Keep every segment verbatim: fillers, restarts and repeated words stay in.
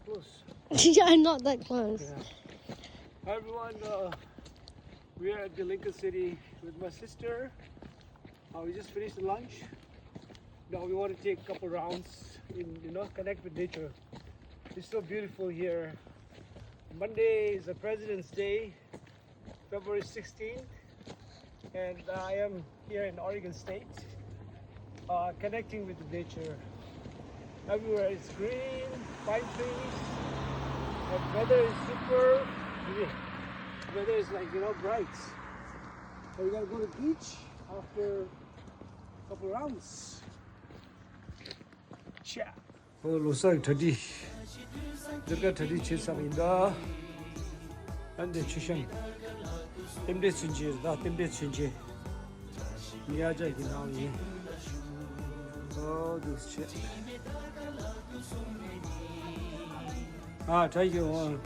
Close. Yeah, not that close. Yeah. Hi everyone, uh, we are at the Lincoln City with my sister. Uh, we just finished the lunch. Now we want to take a couple rounds in, you know, connect with nature. It's so beautiful here. Monday is the President's Day, February sixteenth, and I am here in Oregon State, uh, connecting with the nature. Everywhere is green, pine trees, and weather is super, yeah, weather is, like, you know, bright. So we gotta go to the beach after a couple rounds. Ciao. ཨོ་ལོ་གསར་གྱི་གྲ་སྒྲིག་འདིར་ཀ་གྲ་སྒྲིག་བྱེད་ཚར་བ་ཡིན་ད། ཨ་འདི་ཆུ་ཤང་རྟེན་འབྲེལ་མཚོན་ཆ་ད། རྟེན་འབྲེལ་མཚོན་ཆ་ཉི་ཨ་ཅག་གི་ནང་ཡིན། ཨོ་འདུག་སེ་བྱེད། ཨ་གྲ་ཞིག་འོང་།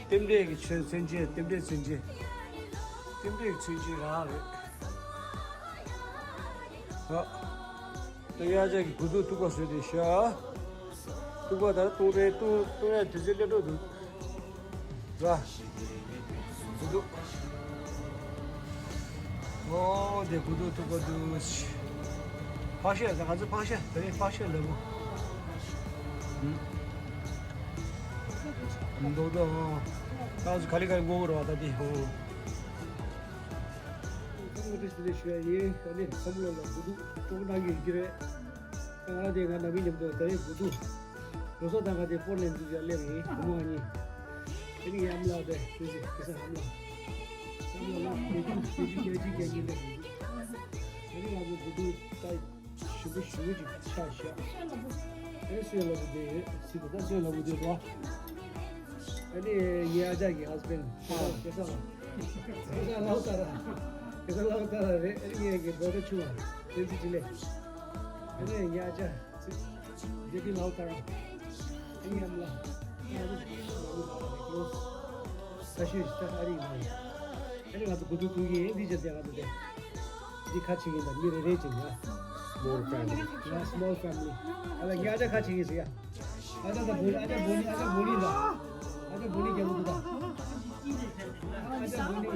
རྟེན་འབྲེལ་གྱི་ཆོས་མཚོན་ཆ། རྟེན་འབྲེལ་མཚོན་ཆ། རྟེན་འབྲེལ་གྱི་མཚོན་ཆ་རང་རེད། ཨ། ད་ཡ་ཅག་གི་དགུ་ཐུག་ཐུག་པ་བཟོས་ཏེ་ཤ། ཐུག་པ་ད་བཏུང་རེད། བཏུང་བཏུང་ཡ་དུས་ཚོད་སླེབས་འགྲོ་འདུག་ལ། དགུ་ཐུག་ཨོ་དེ་དགུ་ཐུག་ཐུག་པ་འདུག་ཕག་ཤ་ད་ང་ཚོ་ཕག་ཤ་ད་རེས་ཕག་ཤ་ལ་བུ། མདོག་མདོག་ད་ང་ཚོ་ག་ལེ་ག་ལེ་མགོ་བོ་ར་བ་ད་དེ་ཧོ། ཁམས་ལོ་ལ་དགུ་ཐུག་ཁམས་ལོ་ལ་དགུ་ཐུག་ཀྲོག་གནང་གི་ཡོད་ཀྱི་རེད། ང་དེ་ང་ནང་མི་མཉམ་དུ་ད་རེས་དགུ་ཐུག་རོ་སོ་དང་ང་དེ་པོར་ལེན་དུ་ཡར་སླེབས་ཡིན། བུ་མོ་གཉིས། དེ་ནི་ཡམ་ལ་དེ་དེ་ཟི་དེ་ས་ཧམ་ལ། ཧམ་ལ་ལ་དེ་ཅུ་དེ་ཅུ་དེ་ཅུ་རྒྱ་གི་ལེ། དེ་ནི་ང་ཚོ་དགུ་ཐུག་ད་ཞུ་བུ་ཞུ་བུ་ཅིག་ཆ་བཞག་ཨེ་སོས་ལ་བུ་དེ་ཡོད་སི་དེ་ད་སོས་ལ་བུ་དེ་རོ། ཨ་ནི་ངའི་ཨ་ཅག་གི་ཧས་བྷེན་ཌི་ཁེ་ས་ལ། ཁེ་ས་ལ་ཁེ་ས་ལ་ལའོ་ཏ་ར། ཁེ་ས་ལའོ་ཏ་ར་རེད། ཨ་ནི་ངའི་གི་བོ་ད་ཆུང་བ་བྷེན་ཙི་ཅི་ལེ། ཨ་ནི་ངའི་ཨ་ཅག་ཇེ་ཏི་ལའོ་ཏ་ར། ཨ་ནི་ཡམ་ལ། ཨ་ནི་ལ་ལུ་ལ་ལུ་ལ་ལུ། ས་ཤོད་ཤི་ཏ་ཨ་རི་ལ། ཨ་ནི་ང་ཚོ་དགུ་ཐུག་ཐུག་གི་ཡིན། འདི་བྱས་ཏེ་ང་ཚོ་དེ། འདི་ཁ་ཆེ་གི་ཡིན་ད། མི་རེ་རེ་ཅིག་ཡ། Small family. ཡ་small family. ཨ་ལ་ངའི་ཨ་ཅག་ཁ་ཆེ་གི་ཟེར་ཡ། ཨ་ཅག་ད་བོ་ཨ་ཅག་བོ་ནི་ཨ་ཅག་བོ་ནི་ལ། ཨ་ཅག་བོ་ནི་རྒྱལ་པོ་འདུག་ད། ཨ་ཅག་བོ་ནི།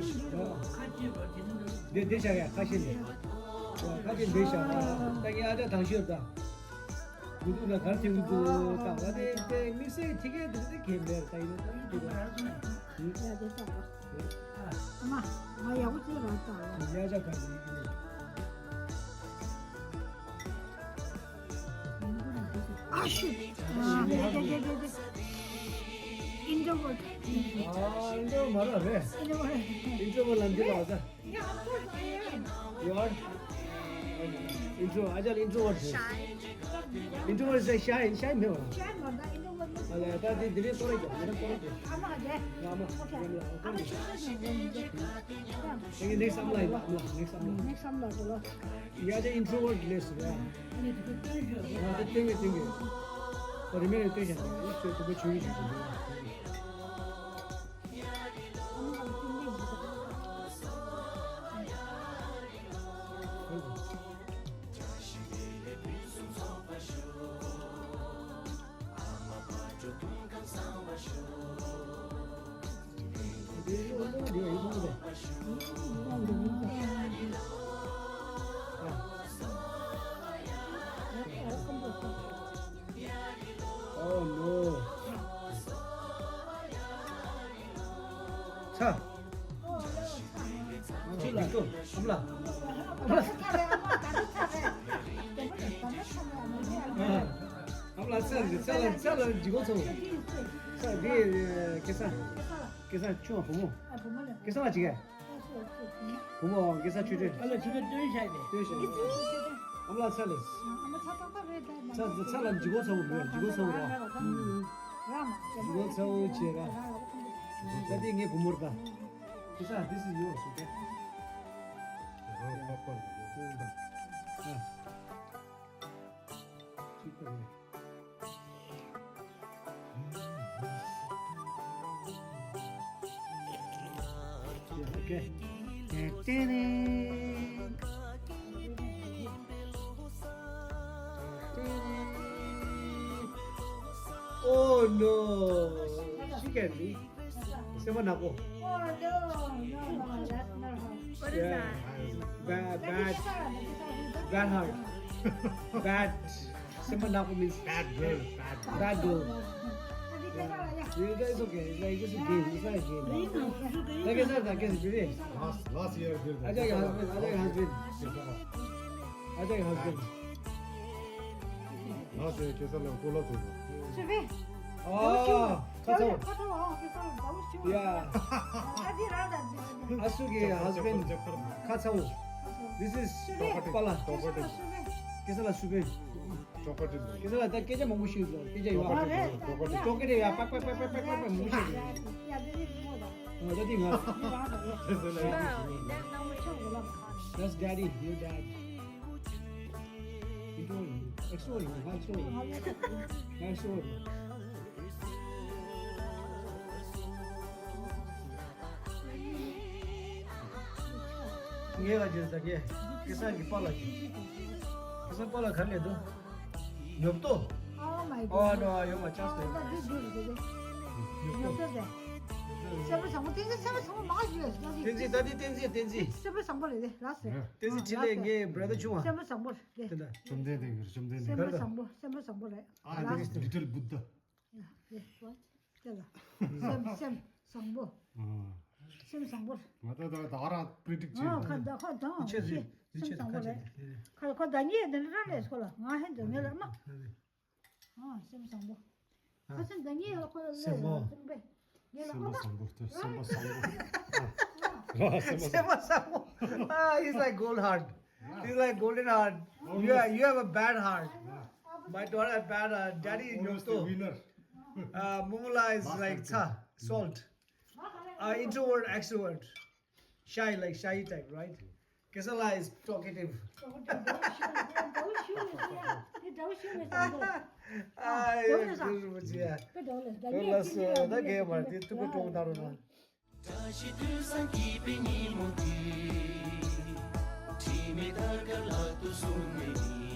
འདི་འདི་བཞག་ཡ་ཁ་ཤས་ནས། ཁ་ཤས་འདི་བཞག་ད་ངའི་ཨ་ཅག་དང་ཤོས་ད། དགུ་ཐུག་ལ་གར་ཐེབས་ཀྱི་འདུག་ད་ང་དེ་དེ་དམིགས་བསལ་ཐིག་གེ་འདི་དེ་གས་མེད་ད་ཡིན་ན་ད་ཡིན་འདུག་ད། ཡ་དེ་ལྟ་བ། ཨ་མ། ང་ཡག་པོ་ཅིག་རང་ལྟ་བ། ཡ་ཅག་ག་ཟིག་ཡིན། ཨ་ཤི། ཨ་ཤི། དེ་དེ་དེ་དེ་དེ། ཨིན་ཊྲོ་ཝར་ཊི། ཨ་ཨིན་ཊྲོ་མ་ར་རེད། ཨིན་ཊྲོ་ཝར་ཊི། ཨིན་ཊྲོ་ཝར་ཊི་ལ་འདི་ལ་ཟ། Yeah, of course I am. You are? Intro, ཨ་ཅག་ལ་ཨིན་ཊྲོ་ཝར་ཊི་རེད། Shy. ཨིན་ཊྲོ་ཝར་ཊི་ཟེར་ཤའི་ཤའི་མེད་བ། Shy མ་ད་ཨིན་ཊྲོ་ཝར་ཊི་མ། ཨ་ལ་ད་དེ་དེ་རེད་གཏོར་རེད་ཀྱང་ང་ད་གཏོར་རེད། ཨ་མ་རེད། ང་མ་Okay. ང་མ་ཨ་ཨ་མ་ཁྱོད་ཚོ་ནས་ཡོང་རྒྱུ། ཨ་ནི་ནེག་སི་ཨ་མ་ལ་ཡིན་པ། ཨ་མ་ལ་ནེག་སི་ཨ་མ་ལ། ནེག་སི་ཨ་མ་ལ་འགྲོ་ལ། ཡ་ཅག་ཨིན་ཊྲོ་ཝར་ཊི་ལས་སུ་རེད། ང་ད་སྟོན་གི་སྟོན་གི། ཨ་རི་མེ་རེ་སྟོན་བཞག་ནས་ཁྱོད་དུ་པོ་བྱུང་གི་བྱུང་གི། Oh no. ཚ། ཚ་ལ་ཚ་ལ། ཨ་མ་ལ་ཚ་ལ་ཚ་ལ་ཚ་ལ་འཇིགས་པ་ཚ་བོ། ཚ་འདི་ཁེ་ས། ཁེ་ས་ཆུང་བ་བུ་མོ། ཁེ་ས་ལ་ཅི་གས། བུ་མོ་གེ་ས་ཆུ་ཏྲེ། ཨ་ལ་ཆུ་ཏྲེ་སྟོན་ཤག་དེ། སྟོན་ཤག་དེ། ཨ་མ་ལ་ཚ་ལས། ཚ་ཚ་ལ་འཇིགས་པ་ཚ་བོ་མེད་འཇིགས་པ་ཚ་བོ་ར། འཇིགས་པ་ཚ་བོ་བྱེད་ར། ད་དེ་ངའི་བུ་མོར་ད། གེ་ས། This is yours, okay? Okay. Oh, Oh no, she can be. སེམས་པ་ནག་པོ། Oh no, no, no, that's not her. What is Yeah. that? Bad, bad, bad heart. Bad. སེམས་པ་ནག་པོ་means bad girl, bad, bad girl. Yeah, it's okay. It's like, it's a game. It's not a game. Like I said, like I said, today. Last, last year, I tell your husband, I tell your husband. I tell your husband. Last year, Kesa la kola tu. Suve. Oh, Katsau. Katsau, oh, Kesa la, that was sure. Yeah. I did all that. Asuki husband, Katsau. This is Pala. Kesa la Suve. Chocolate. Kesa la, ta keja mongu shi lo. Keja yo. Chocolate. Chocolate ya, pak, pak, pak, pak, pak, pak, mongu shi. Yeah, yeah, they did more than. Oh, that thing, huh? That's daddy, your dad. Extraordinary, extraordinary, extraordinary. ངས་ལ་བརྗོད་ཟ་ངས། སྐལ་བཟང་གི་པཱ་ལགས་ཀྱིས། སྐལ་བཟང་པཱ་ལགས་ག་རེ་ལས་འདུག་ཉོབ་ཏོ། Oh my god. Oh no, you must just Oh, that is good, good. ཉོབ་ཏོ་དེ། སེམས་པ་བཟང་པོ། བསྟན་འཛིན་སེམས་པ་བཟང་པོ་མང་ཞིག་རེད། བསྟན་འཛིན་ད་དེ་བསྟན་འཛིན། བསྟན་འཛིན། སེམས་པ་བཟང་པོ་རེད་དེ་ལགས་སེ། བསྟན་འཛིན་འཕྲིན་ལས་ངའི་brother་ཆུང་བ། སེམས་པ་བཟང་པོ་རེད་དེ། དེ་འདྲ། བཅོམ་ལྡན་འདས་ཀྱི། བཅོམ་ལྡན་འདས། སེམས་པ་བཟང་པོ། སེམས་པ་བཟང་པོ་རེད། Ah, this is little Buddha. Yeah. What? དེ་ལ། སེམས་སེམས་བཟང་པོ། སེམས་བཟང་པོ། ང་ད་ད་ད་རང་predict་བྱེད། ཨ་ཁ་ད་ཁ་ད་ཆེ་ཆེ་སེམས་བཟང་པོ་རེད། ཁ་ཁ་ད་ཉེ་དེ་འདྲ་རེད་ཁོ་ལ། ང་ཧེ་འདི་ངེ་ལ་མ། ཨ་སེམས་བཟང་པོ། ཁ་སེམས་ད་ཉེ་ལ་ཁོ་ལ་སེམས་པོ། སེམས་པས་ངེ་ལ་སེམས་པ་ཨ་བཟང་པོ་དེ། སེམས་པ་བཟང་པོ། སེམས་པ་བཟང་པོ། Ah, he's like gold heart. He's like golden heart. You have, you have a bad heart. My daughter had bad heart. Daddy is always the winner. Uh, Momola is like cha, salt. Uh, introvert, extrovert. Shy, like shy type, right? Kesala is talkative. Ah, yeah, yeah. Plus, uh, the gamer, the two people talk that one. བཀྲ་ཤིས་དུས་བཟང་སྐྱིད་པའི་ཉིན་མོ་འདི། དྲི་མེད་ཟླ་དཀར་ལག་ཏུ་བཟུང་ནས།